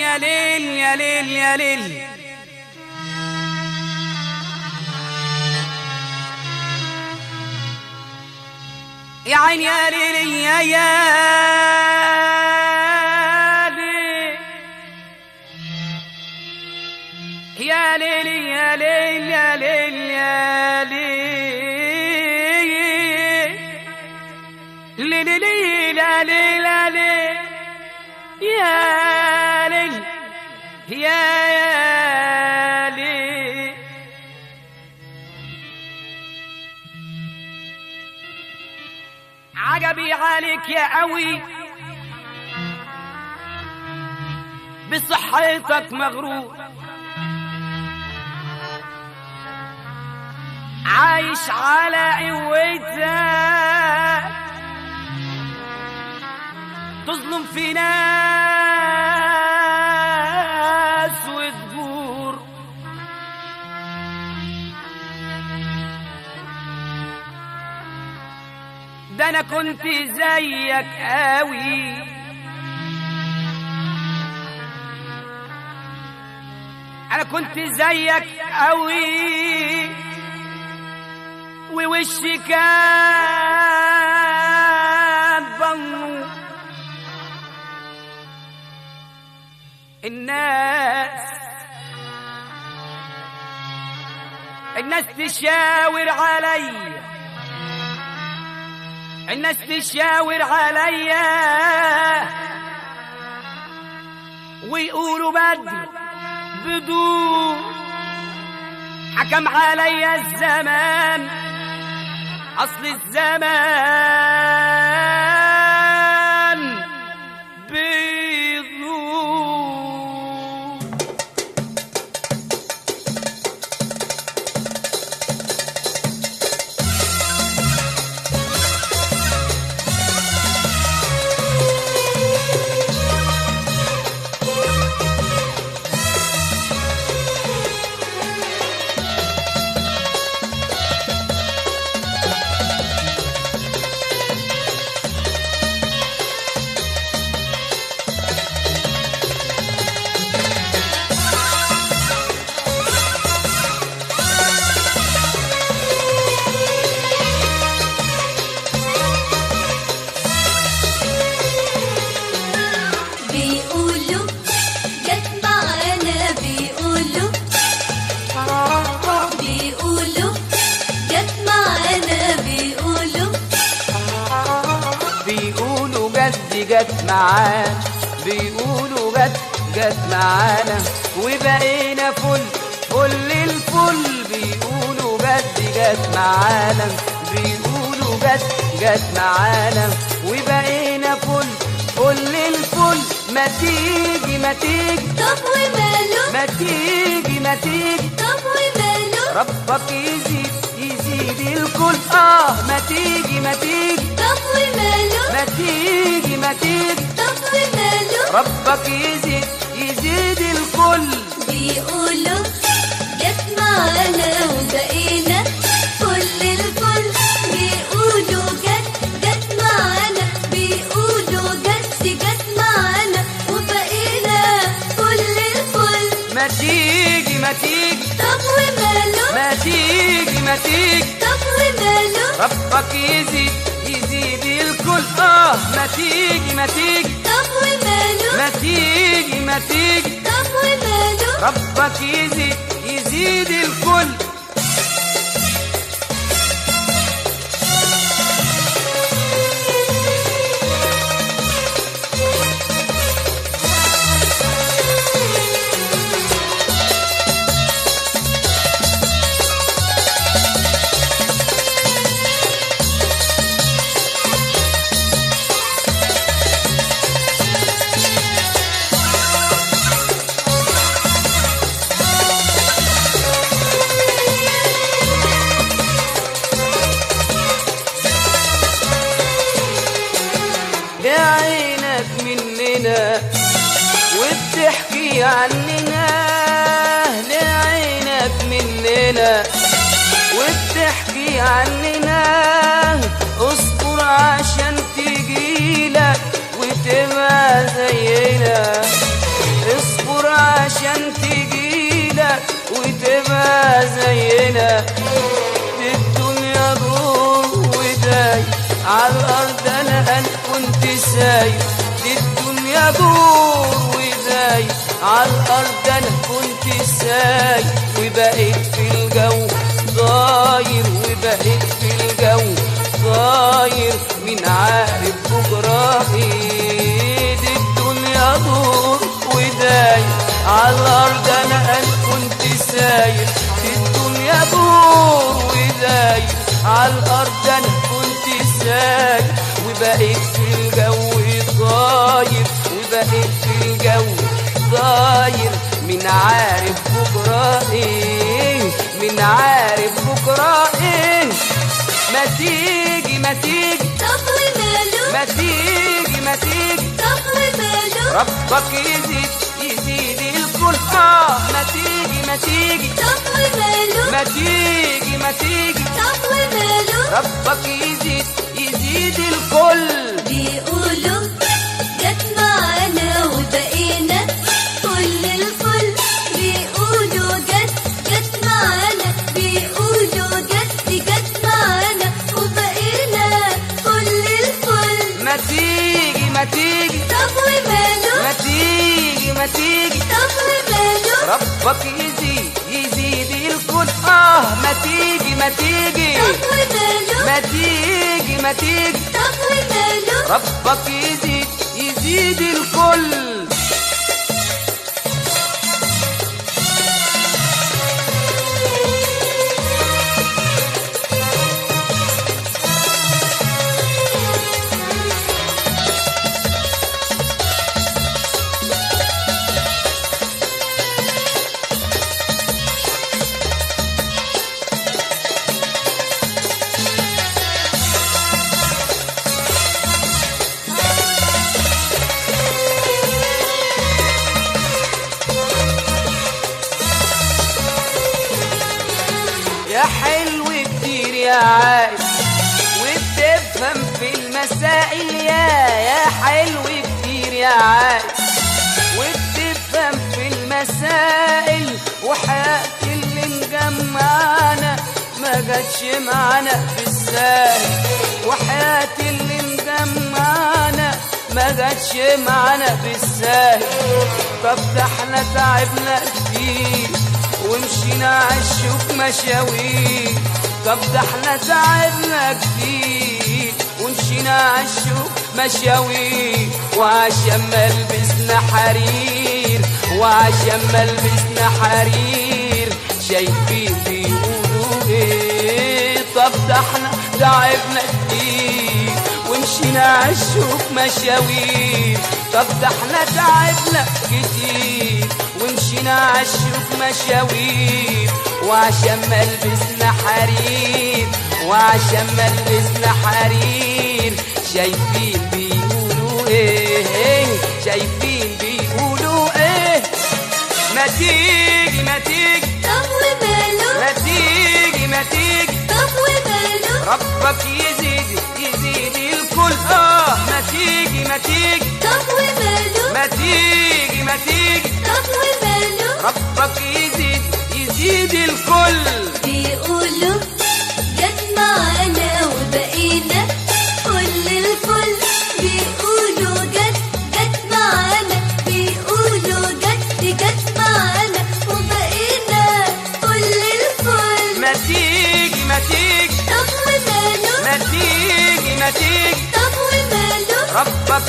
يا ليل يا ليل يا ليل. يا عين يا ليل يا يا ليل يا ليل يا ليل يا ليل يا ليل ليل يا ليل يا ليل يا يا ليل. عجبي عليك يا قوي بصحتك مغرور، عايش على قوتك تظلم في ناس وتجور. ده انا كنت زيك قوي، انا كنت زيك قوي ووشي كان بنور. الناس تشاور عليا، الناس تشاور عليا ويقولوا بدر بدور. حكم عليا الزمان، اصل الزمان بيدور. بيقولوا جت معانا، بيقولوا بيقولوا جت معانا، بيقولوا بيقولوا جد جت معانا، بيقولوا جد جت معانا وبقينا فل فل الفل. بيقولوا جد جت معانا، بيقولوا جد جت معانا وبقينا فل فل الفل. ما تيجي ما تيجي طب وماله، ما تيجي ما تيجي طب وماله، ربك يزيد يزيد الكل. ما تيجي ما تيجي طب وماله، ما تيجي ما تيجي طب وماله، ربك يزيد يزيد الكل. بيقولوا جت معانا وبقينا فل الفل، بيقولوا جت جت معانا، بيقولوا جت جت معانا وبقينا فل الفل. ما تيجي ما تيجي طب وماله، ما تيجي ما تيجي طب وماله، ربك يزيد يزيد الكل. ما تيجي ما تيجي طب وماله، ما تيجي ما تيجي طب وماله، ربك يزيد يزيد الكل. عينك مننا وبتحكي عننا، لعينك مننا وبتحكي عننا. اصبر عشان تجيلك وتبقى زينا، اصبر. عشان تجينا وتبقى زينا. دي الدنيا دور وداي عالأرض أنا كنت سايق. دي الدنيا دور وداي عالأرض أنا كنت سايق، وبقيت في الجو طاير، وبقيت في الجو طاير، مين عارف بكرة إيه. دي الدنيا دور وداي عالأرض أنا كنت ساير. دي الدنيا دور وداي عالأرض أنا كنت ساير، وبقيت في الجو طاير، وبقيت في الجو طاير، مين عارف بكرة إيه، مين عارف بكرة إيه. ما تيجي ما تيجي، طب وماله، ما تيجي ما تيجي، طب وماله، ربك يزيد يزيد الكل. ما تيجي ما تيجي، طب وماله، ما تيجي ما تيجي، طب وماله، ربك يزيد يزيد الكل. بيقولوا جت معانا وبقينا كل الفل، بيقولوا جت جت معانا، بيقولوا جت جت معانا وبقينا كل الفل. ما تيجي ما تيجي، طب وماله، ما تيجي ما تيجي، طب وماله، ربك يزيد يزيد الكل. ما تيجي ما تيجي، طب وماله، ما تيجي ما تيجي، طب وماله، ربك يزيد يزيد الكل. يا حلو كتير يا عايز وبتفهم في المسائل، يا حلو كتير يا عايز وبتفهم في المسائل، وحياتي اللي مجمعنا ما جاتش معانا في الساهل، وحياتي اللي مجمعنا ما جاتش معانا في الساهل. طب ده احنا تعبنا كتير ومشينا عالشوك مشاوير، طب ده احنا تعبنا كتير ومشينا عالشوك مشاوير، وعشان ما لبسنا حرير، وعشان ما لبسنا حرير، شايفين بيقولوا ايه. طب ده احنا تعبنا كتير ومشينا عالشوك مشاوير، طب ده احنا تعبنا كتير ومشينا عالشوك مشاوير، وعشان ما لبسنا حرير، وعشان ما لبسنا حرير، شايفين بيقولوا ايه، شايفين بيقولوا ايه. ما تيجي ما تيجي، طب وماله، ما تيجي ما تيجي، طب وماله، ربك يزيد يزيد الكل. ما تيجي ما تيجي، طب وماله، ما تيجي ما تيجي، طب وماله، ربك يزيد يزيد الكل. بيقولوا جت معانا وبقينا كل الفل، بيقولوا جت جت معانا، بيقولوا جت جت معانا وبقينا كل الفل. ما تيجي ما تيجي، طب وماله، ما تيجي ما تيجي، طب وماله، ربك